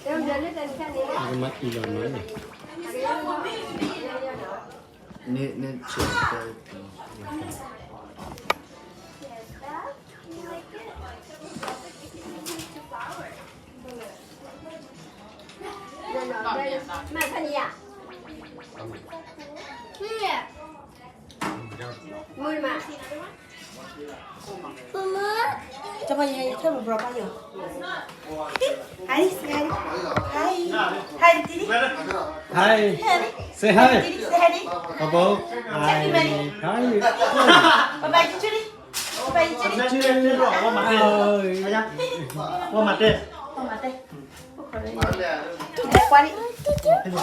မၤကံခံခီ, မၤအံၤလီၤန့ၣ်, မၤအံၤလီၤန့ၣ်, န့ၣ်, န့ၣ်, Hi, say hi. Hi. Hi. Hi. Hi.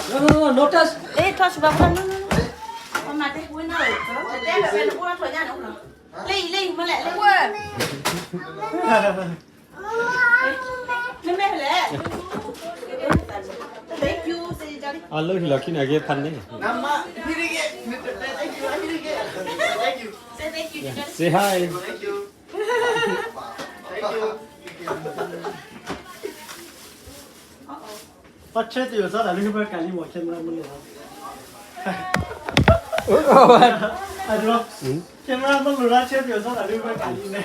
No, no, no, no touch. Eh, touch baba, no, no, no. အလၢဟံၣ်လီၤခံန့ၣ် အဂ့ၢ်ဖးန့ၣ်, say hi. ဘၣ်ဆဲးတယိာ်စီတၢ်လၢဟၢဖၢကၤလံမး camera မ့ၢ်န့ၣ်လီၤ, camera မ့ၢ်လိာ်ဒၣ်ဆဲးတယိာ်စီတၢ်လၢဟၢဖၢကၤလံန့ၣ်,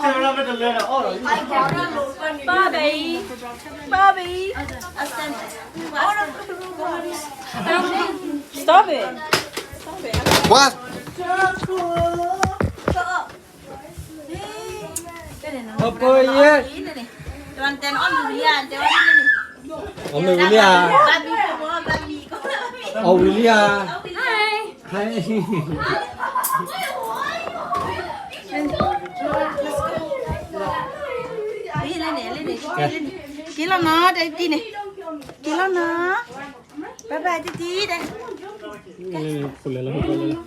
camera မ့ၢ်တလၢဒီးအီၣ်လီၤ, Bobby, Bobby, stop it, stop it. What? Papa, yeah. Ɔ, mɛ wili a? Ɔ, wili a? Hi. Hi. Kê lăng nè, đây đi nè. Kê lăng nè. Bye bye တံတံ ဒီး, ဖိလဲၤလီၤ,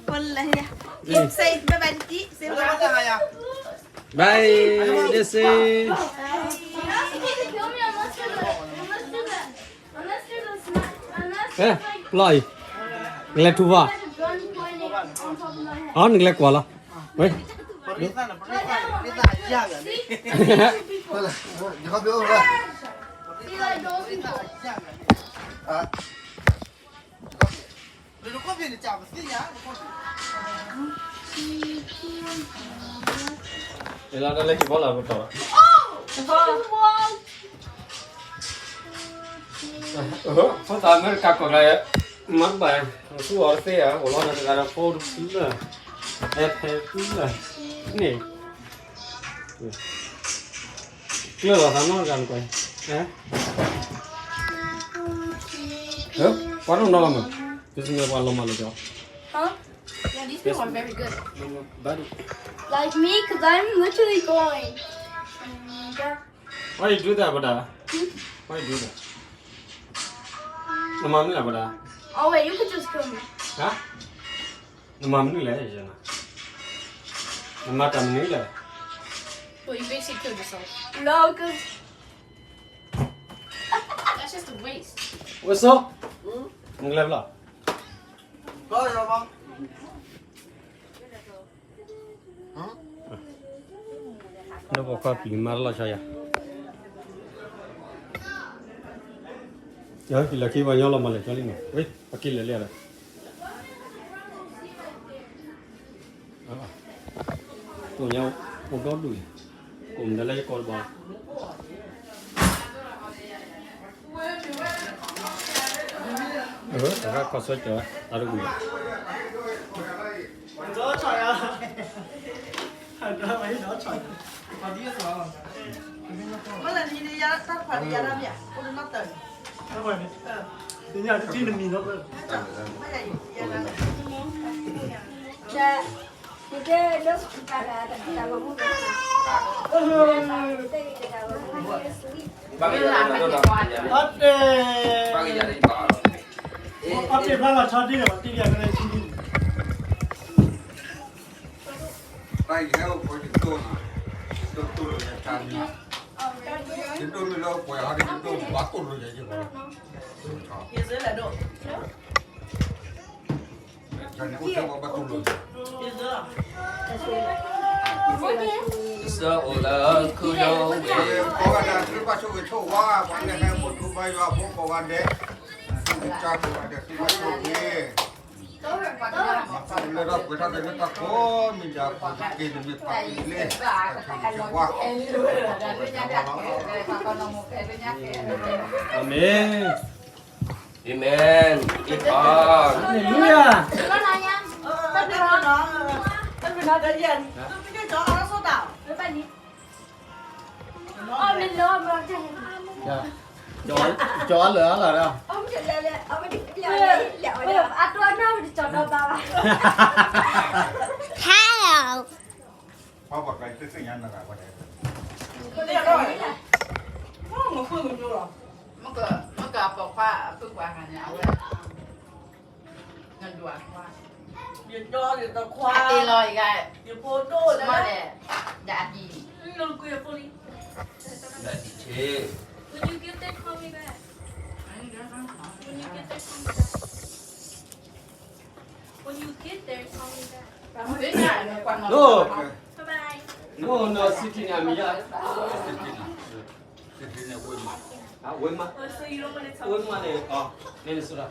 ဖိလဲၤလီၤ, က့ၤ say bye bye တံတံ, say bye. Bye, this is, ဟဲ, ပျီၢ်အံၤ, နကလဲၤထူၣ်ဘၣ်, အ နကလဲၤကွၢ်လီၤ, ဝဲ လၢတၢ်လၢဟံၣ်ဘီလၢပတီၢ်, ဖိသၣ်အမဲရကၤကီၢ်ကျါ, မၤတဘၣ်, ဆူအီၤတသ့ဧါ, အိၣ်လီၤနတဂၤဒီးဖိတဖုလၢ, ဟဲဖဲဖုလၢ, န့ၣ် ကျၢၢ်လီၤသးနီတဂၤနကွၢ်, ပှၤနီၢ်နီၢ်လီၤမး, ပစံးပှၤလီၤမးလၢကီ, Huh? Yeah, these people are very good. Like me, 'cause I'm literally going. Why you do that, brother? Why you do that? နမၤမနုၤလဲၣ်, brother? Oh, wait, you could just kill me. ဟါ? နမၤမနုၤလဲၣ်, နမၤတၢ်မနုၤလဲၣ်. Well, you basically killed yourself. No, 'cause That's just a waste. ဝဲစိ, နကလဲၤဘျီ, နဘၣ်ခွါပျံၤမၤတလီၤဆီယၤ, ယဟဲက့ၤလၢခံပှၤညီလီၤမၤလဲၤကၠီလံမး, ဝဲ ပက့ၤလဲၤလံဒီး တိၢ်ညါအိၣ်ဒီဒူၣ်အံၤ, ကိးမံၤဒၣ်လၢယကိးတဘၣ်, တဂၤကီၢ်စီကၠီၤ တၢ်တကွံာ်, မ့ၢ်လၢနံၤန့ၣ် ယတၢ်တဖၣ်န့ၣ် ယၤဒၣ်မ့ၢ် အိၣ်တနီၣ်တၢ်န့ၣ်, ယၤဒၣ်, အတဲ, အတဲဖျါလီၤဆီဒ်န့ၣ် တံၢ်ကဲဖဲန့ၣ်ထံဒ်န့ၣ်, တၢ်ယဟဲအိၣ်ဖဲယတိၢ်နီၤ, ယတိၢ်တိၢ်လိာ်ယတၢ်န့ၣ်, ယတိၢ်မ့ၢ်လၢပှဲၤဟီဒ်ယတိၢ်ဘၣ်တိၢ်လိာ်ယဲယဘၣ်, ယတိၢ်ဘၣ်တိၢ်လိာ်ယဲ, ကစၢ်အိၣ်လၢခုၣ်ဒိၣ်ဝဲ, ကိးဂၤဒဲးသုဘၣ်ဆိၣ်ဂ့ၤဆိၣ်ဝါ, ပှၤလၢဟဲအိၣ်ဖှိၣ်ထူဘါယွၤအဖိကိးဂၤဒဲး, သုကစၢ်ကိးဂၤဒဲးသုဘၣ်ဆိၣ်ဂ့ၤ, လၢထီၣ်ပှဲၤထီၣ်က့ၤလၢတၢ်ကိးမံၤဒဲးအပူၤတက့ၢ်န့ၣ်မ့ၢ်ပှၤကလုာ်လံ, တၢ်ဆိၣ်ဂ့ၤဆိၣ်ဝါ, အၤမ့ၣ်, အၤမ့ၣ်, အၤမ့ၣ်, ဟါလ့လူယၤ, ကၠီလၢအလီၤဒီး, အတိၢ်နီၢ်ဝဲတကၠီဒီးဘၣ်ဘၣ်, ဟါလီၤ, ပှၤဘၣ်ကျါယသ့ၣ်ညါနဂၤဝဲဒၣ်, မ့ၢ်ကပိာ်ခွါဖုပှၤဂၤန့ၣ် အဝဲ, နဒွးခွါ, ယကၠီယတခွါ, ယဖိဒိၣ်လၢ, ယအကံၢ်, လၢကွံာ်ယဖိလံ, ယအကံၢ်ဆ့, When you get there, call me back. When you get there, call me back. When you get there, call me back. No. Bye bye. No, no, sitting, I'm here. Sitting, sitting, wait, ma. Ah, wait, ma. Oh, so you don't want to talk? Wait, ma, eh, oh, Minnesota.